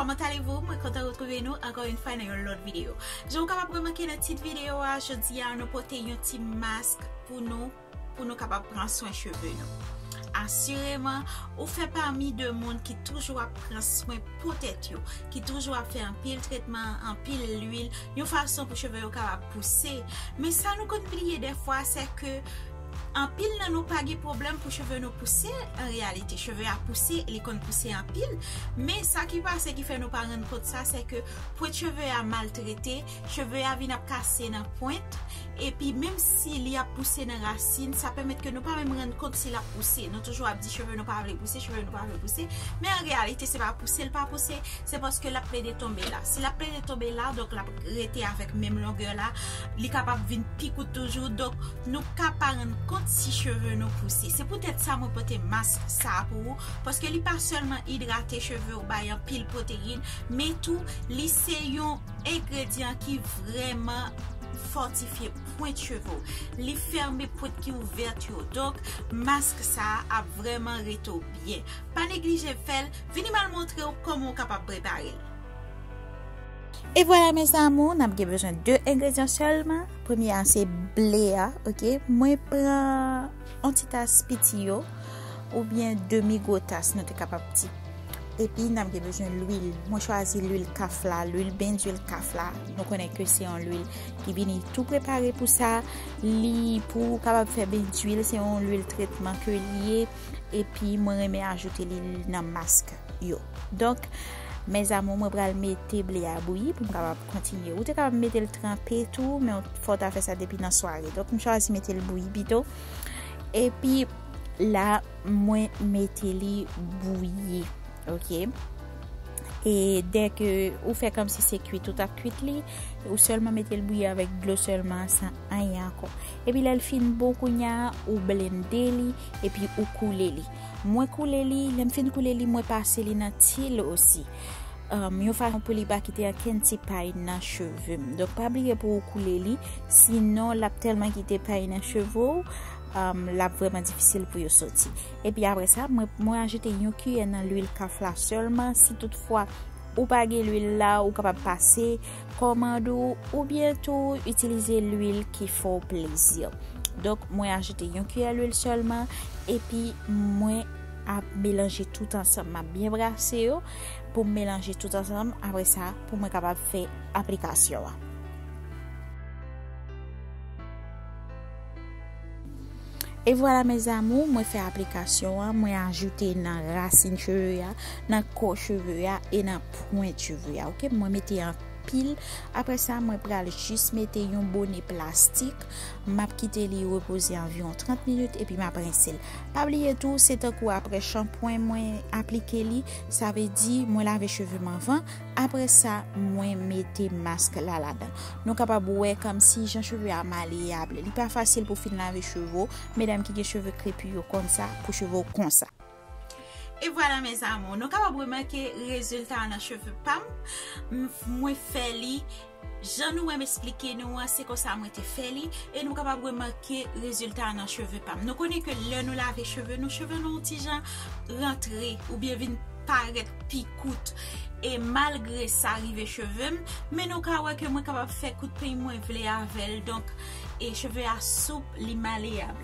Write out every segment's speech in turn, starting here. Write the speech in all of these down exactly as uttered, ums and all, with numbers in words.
Comment allez-vous? Mwen kontan retwouve nou ankò yon fwa nan yon lòt videyo. Jan w kapab remake nan tit videyo a, jodi a nou pote yon ti mask pou nou, pou nou kapab pran swen cheve nou. Asireman, ou fè pami de moun ki toujou ap pran swen pou tèt yo, ki toujou ap fè anpil tretman, anpil lwil, yon fason pou cheve yo kapab pouse. Men sa nou konn bliye dèfwa, se ke anpil nan nou pa gen pwoblèm pou cheve nou pouse. An reyalite, cheve a pouse, li konn pouse anpil. Men sa ki pase ki fè nou pa rann kont sa, se ke pwent cheve a maltrete, cheve a vin ap kase nan pwent. Epi menm si li ap pouse nan rasin, sa pèmèt ke nou pa menm rann kont si l ap pouse. Nou toujou ap di cheve nou pa vle pouse, cheve nou pa vle pouse. Men an reyalite, se pa pouse l pa pouse, se paske l ap plede tonbe la. Si l ap plede tonbe la, donk l ap rete avèk menm longè la, li kapab vin pi kout toujou. Donk, nou ka pa rann kont si cheve nou pouse. Se poutèt sa mwen pote mask sa a pou ou, paske li pa sèlman idrate cheve ou, bay anpil pwoteyin, men tou, li se yon engredyan ki vrèman fòtifye pwent cheve w. Li fèmen pwent ki ouvèt yo. Donk, mask sa a ap vrèman rete w byen. Pa neglije fè l. Vini m al montre w kòman w kapab prepare l. E vwala, mes amours, n ap gen bezwen de engredyan sèlman. Premye a se ble a, oke? Mwen pran yon ti tas piti yo, oubyen demi gwo tas, nou te kapab di. Epi, n ap gen bezwen lwil. Mwen chwazi lwil kaf la, lwil bendwil kaf la. Nou konnen ke se yon lwil ki vini tou prepare pou sa. Li, pou w kapab fè bendwil, se yon lwil tretman ke li ye. Epi, mwen renmen ajoute li nan mask yo. Donk, mes amours, mwen pral mete ble a bouyi pou m kapab kontinye. Ou te kapab mete l tranpe tou, men fò w ta fè sa depi nan sware. Donk, m chwazi mete l bouyi pito. Epi, la, mwen mete li bouyi. Oke? E dèke ou fè kòmsi se kwit ou t ap kwit li, ou sèlman mete l bouyi avèk dlo sèlman, san anyen ankò. Epi lè l fin bon, kounye a, ou blende li, epi ou koule li. Mwen koule li, lè m fin koule li, mwen pase li nan til osi. Um, yon fason pou li pa kite ankenn ti pay nan cheve m. Donk, pa bliye pou ou koule li, sinon l ap tèlman kite pay nan cheve w, um, l ap vrèman difisil pou yo soti. Epi apre sa, mwen, mwen ajoute yon kiyè nan lwil kaf la sèlman. Si toutfwa ou pa gen lwil la, ou kapab pase kòmand ou, oubyen tou itilize lwil ki fè w plezi. Donk, mwen ajoute yon kiyè lwil sèlman, epi mwen ap melanje tout ansanm. M ap byen brase yo pou m melanje tout ansanm. Apre sa, pou mwen kapab fè aplikasyon an. E vwala, mes amours, mwen fè aplikasyon an, mwen ajoute nan rasin cheve a, nan kò cheve a e nan pwent cheve a, oke? Mwen mete anpil. Apre sa, mwen pral jis mete yon bone plastik. M ap kite li repoze anviwon trant minit epi m ap rense l. Pa bliye tou, se tankou apre chanpwen mwen aplike li, sa vle di mwen lave cheve m anvan. Apre sa, mwen mete mask la ladan. Nou kapab wè kòmsi jan cheve a maleyab. Li pa fasil pou fin lave cheve w. Medam ki gen cheve krepi yo konn sa, pou cheve w konsa. E vwala, mes amours, nou kapab remake rezilta a nan cheve pa m. M, mwen fè li jan nou wè m esplike nou an, se konsa mwen te fè li, e nou kapab remake rezilta a nan cheve pa m. Nou konnen ke lè nou lave cheve nou, cheve nou yon ti jan rantre oubyen vin parèt pi kout. E malgre sa rive cheve m, men nou ka wè ke mwen kapab fè kout peny mwen vle avè l. Donk, e cheve a soup, li maleyab.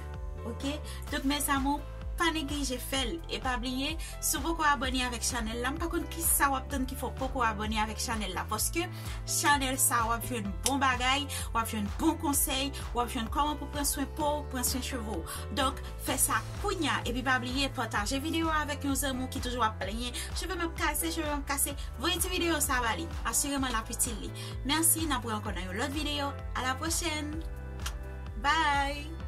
Oke? Donk, mes amours, pa neglije fè l. E pa bliye, si w poko abòne avèk chanèl la, m pa konn kisa w ap tann ki fè w poko abòne avèk chanèl la. Paske chanèl sa, w ap jwenn bon bagay, w ap jwenn bon konsèy, w ap jwenn kòman pou pran swen po w, pran swen cheve w. Donk, fè sa kounya. Epi pa bliye pataje videyo a avèk yon zanmi w ki toujou ap plenyen, cheve m ap kase, cheve m ap kase. Voye ti videyo sa ba li. Asireman l ap itil li. Mèsi, n ap wè ankò nan yon lòt videyo. À la prochaine. Bye.